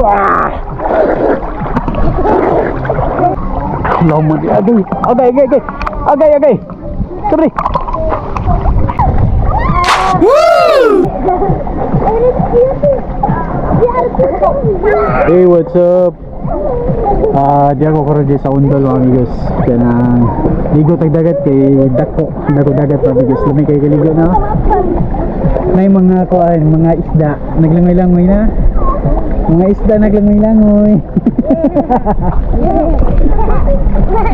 Wah! Lama dia. Agay, agay, agay, agay. Agay, agay. Sorry. Hey, what's up? Di ako karon di sa Undol, mga amigos. Kanang ligo tag dagat kay dako, dako dagat, mga amigos. Lami kay kaligo na. May mga kuan, mga isda naglangoy-langoy na. Mga isda naglangoy-langoy.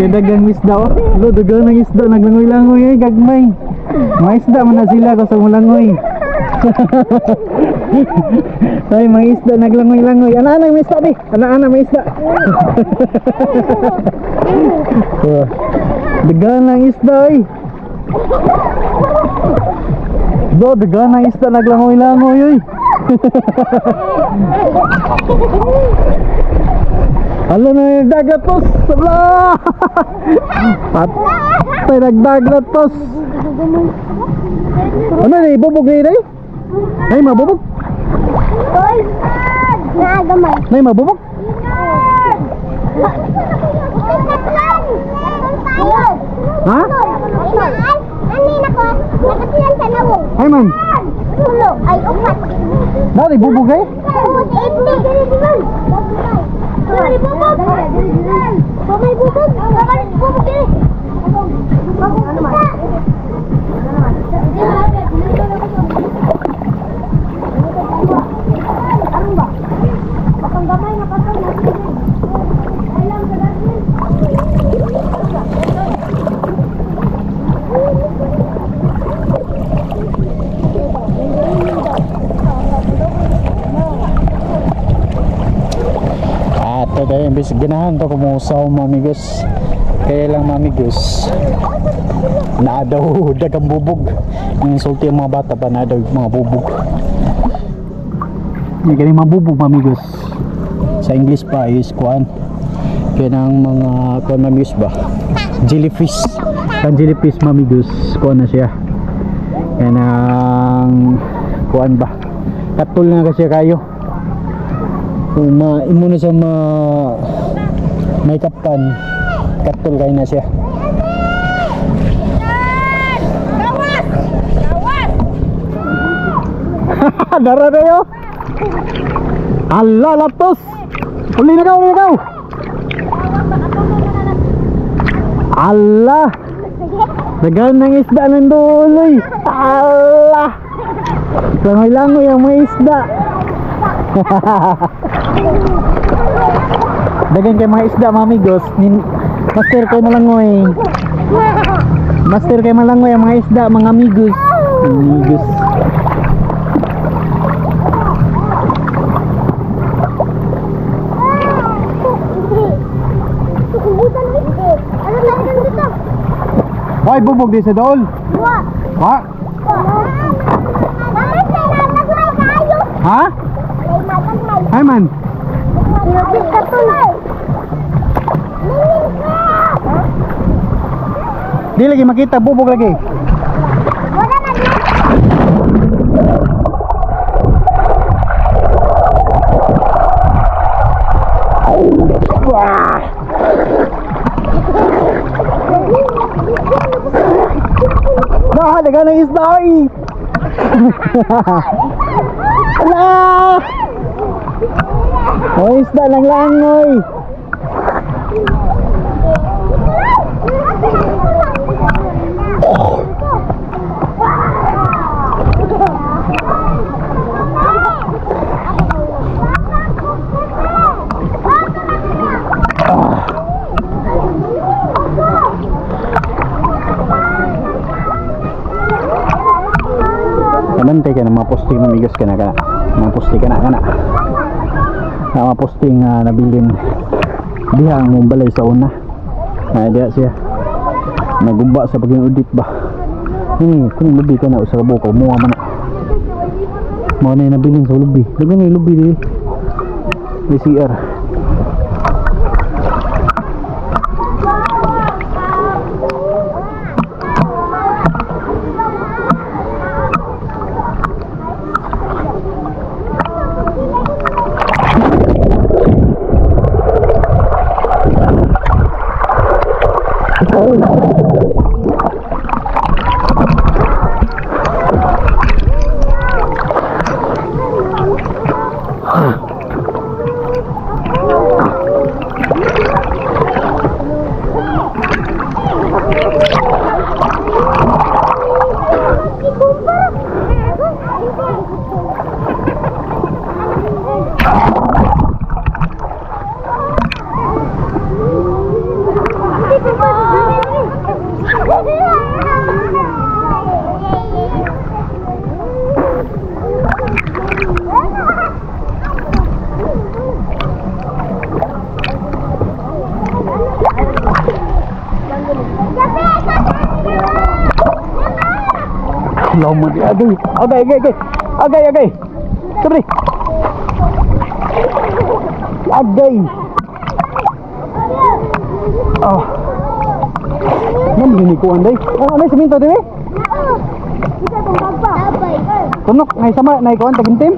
Kay dagang isda oh. Lo, dagang ng isda naglangoy-langoy ay gagmay. Mga isda man na sila kusog molangoy. Ay, mga isda naglangoy-langoy. Ana-ana may isda di. Ana-ana may isda. Oh. Dagang ng isda ay. Do, dagang ng isda naglangoy-langoy oy. Hala na yung dagat tos. Hala! Patay nagdaglat tos. Ano na ibubog na yun? Ay, mabubog? Oy! Naagamay. Nay, mabubog? Ha? Ay man. Ay, upat. Dali bubog eh? Ato tayo, imbis ganahan to kumusaw, mga amigos. Kaya lang, mga amigos, naa daw dagang bubog. Ang insulti ang mga bata pa, naa daw mga bubog. Hindi ganing mga bubog, mga amigos. Sa English pa is kuan. Kaya ng mga kuan, mga amigos ba? Jellyfish. Ang jellyfish, mga amigos, kuan na siya. Kaya ng kuan ba? Katol na kasi kayo. Kung imo na siya may kaptan, katol kayo na siya. Gawas! Gawas! Dara tayo. Ala, latos. Uli na ka, uli na ka. Ala. Dagan ng isda nanduloy. Ala. Langoy-langoy ang mga isda. Dagan kay mga isda, mga amigos. Master kay malangoy. Master kay malangoy ang mga isda, mga amigos. Amigos. Hoy, bubog di sa dool. Ha? Ha? Ay man. Di lagi makita bubog lagi. Wah. Nah, dagan ng isda oy. Ala! Oh, isda lang langoy. Kamantay ka na mga posting, amigos, ka na ka na. Mga posting ka na ka na. Mga posting nabilin diha ang mong balay sa una. Ay diha siya. Naguba sa paging udit ba. Kung lubi ka na usa ka buok muha man na. Mao na nabilin sa lubi. Daghan na lubi diri. BCR. Agay, agay, agay, agay, agay. Sabri. Agay. Ah. Nan gini ko anday. Ah, anay siminto diri? Tunok nay sama nay kuan tagintim?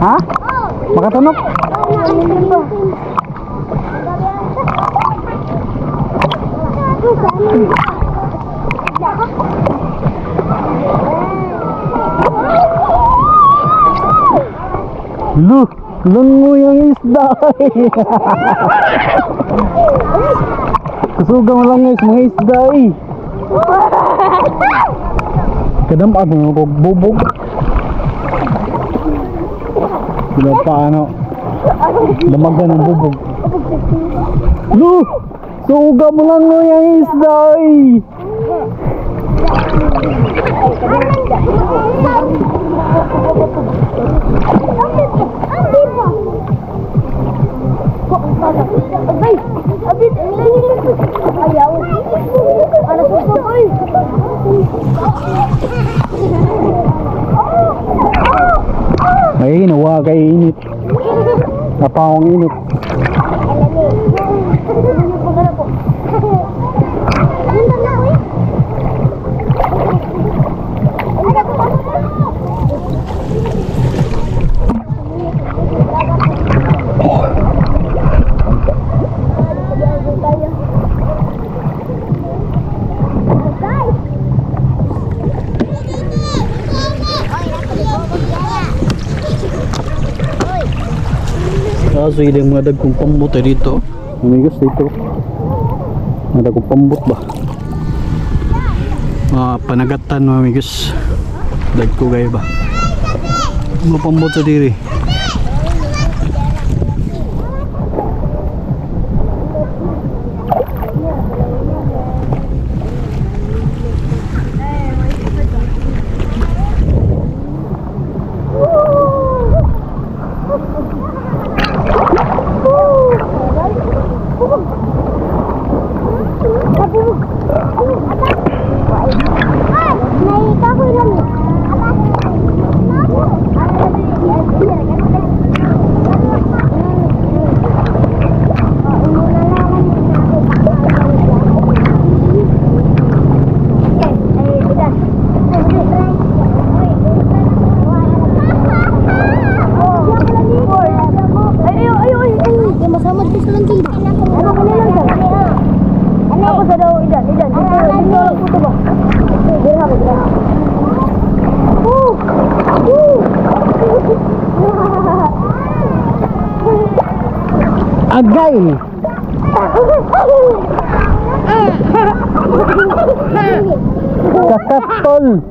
Ha? Makatunok? Look, langoy ang isda. Kusugang langoy sa mga isda eh. Kadamag ng bubog. Wala pa ano. Damagan ng bubog. Look, suga mo langoy ang isda eh. Ay, nawa kay init. Napawang init. So yung mga dagkong pambot ay dito. Amigos dito. Mga dagkong pambot ba? Mga panagatan mga amigos. Dagko kayo ba? Mga pambot sa diri. Agay! Kakatol!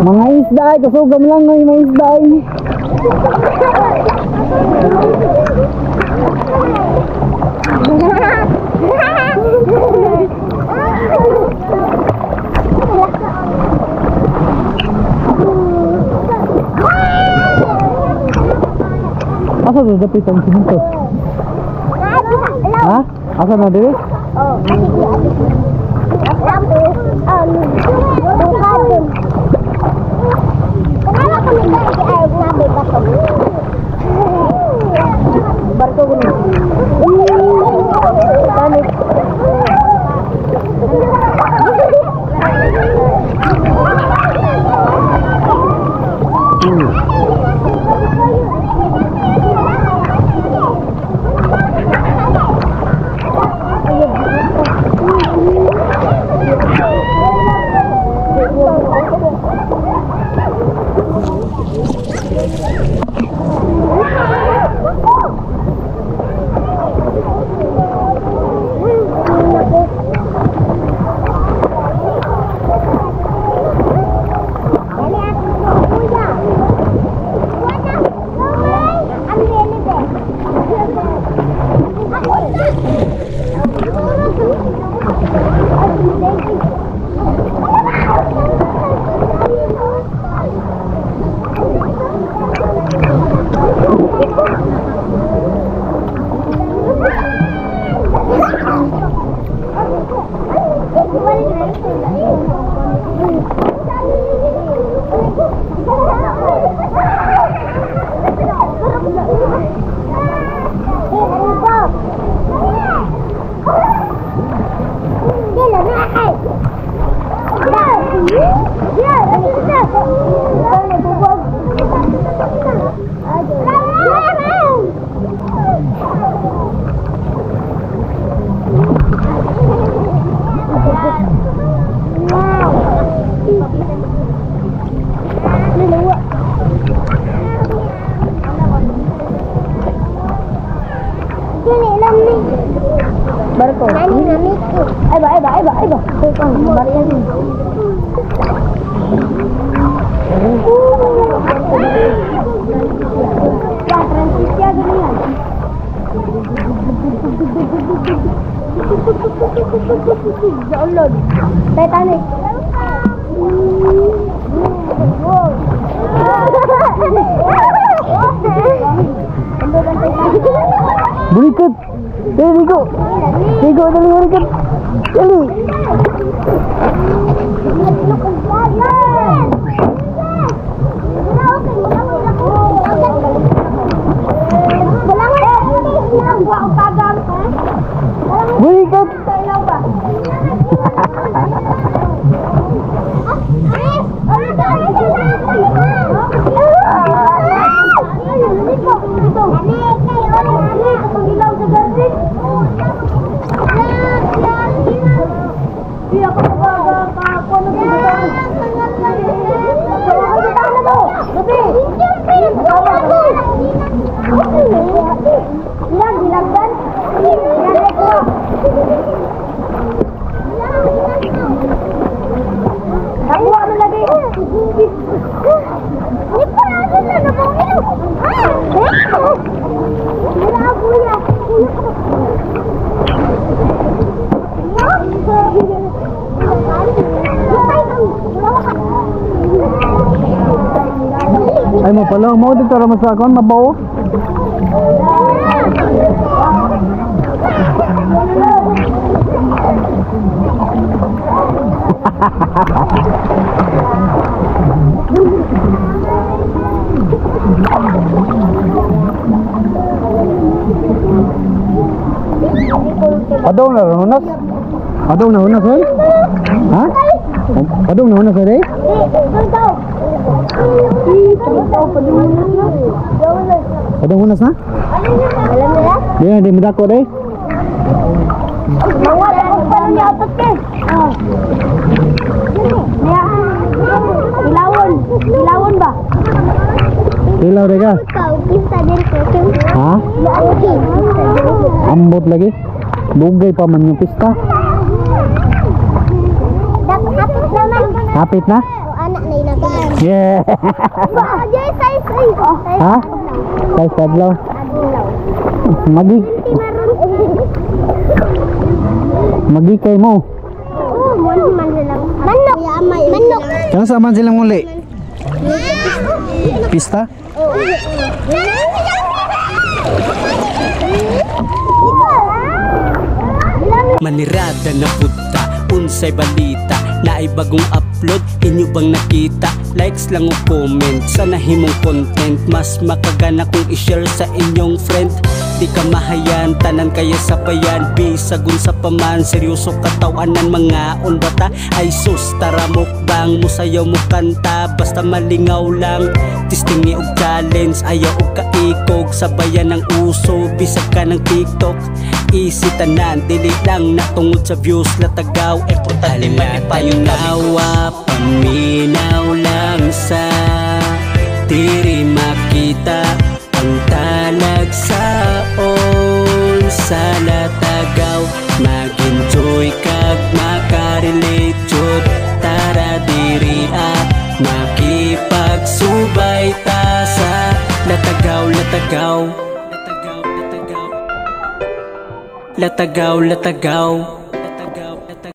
Mga isda ay kasugam lang ay mga isda ay. Asa to dapit ang simento? Ha? Asa na diri? Oh. Barko gini. Barko. Ay ba, ay ba, ay ba. Titanic. Berikut. Dali, ligo. Ligo, dali, berikut. Dali. Berikut. Ay mo pala, mo dito ra sa akon mabaw. Padong na hunas? Padong na hunas eh? Ha? Padong na hunas eh? Padong hunas na? Di na, di madako eh? Ilawon, ilawon ba? Ilaw deka? Ha? Ambot lagi? Dugay pa man yung pista. Hapit naman. Hapit na? Anak na ilagaan. Yeah. Ha? Size adlaw. Magi. Magi kay mo. Manok. Manok. Kaya sa man silang muli? Pista? Manirada na pud ta, unsay balita? Naay bagong upload, inyo bang nakita? Likes lang o comment sa nahimong content. Mas makagana kung i-share sa inyong friend. Di ka mahayan, tanan kaya sabayan. Bisag unsa pa man, seryoso katawanan mga bata. Ay sus, tara mukbang, musayaw, mo kanta. Basta malingaw lang, testingi og challenge. Ayaw og kaikog, sabayan ng uso. Bisag ka ng TikTok. Easy tanan, dili lang natungod sa views. Latagaw, importante malipayon. Tanawa, paminaw lang sa diri, makita ang talagsaon sa Latagaw. Mag-enjoy kag makarelate jud. Tara diri at makipagsubay ta sa Latagaw, Latagaw. Latagaw, Latagaw. Latagaw.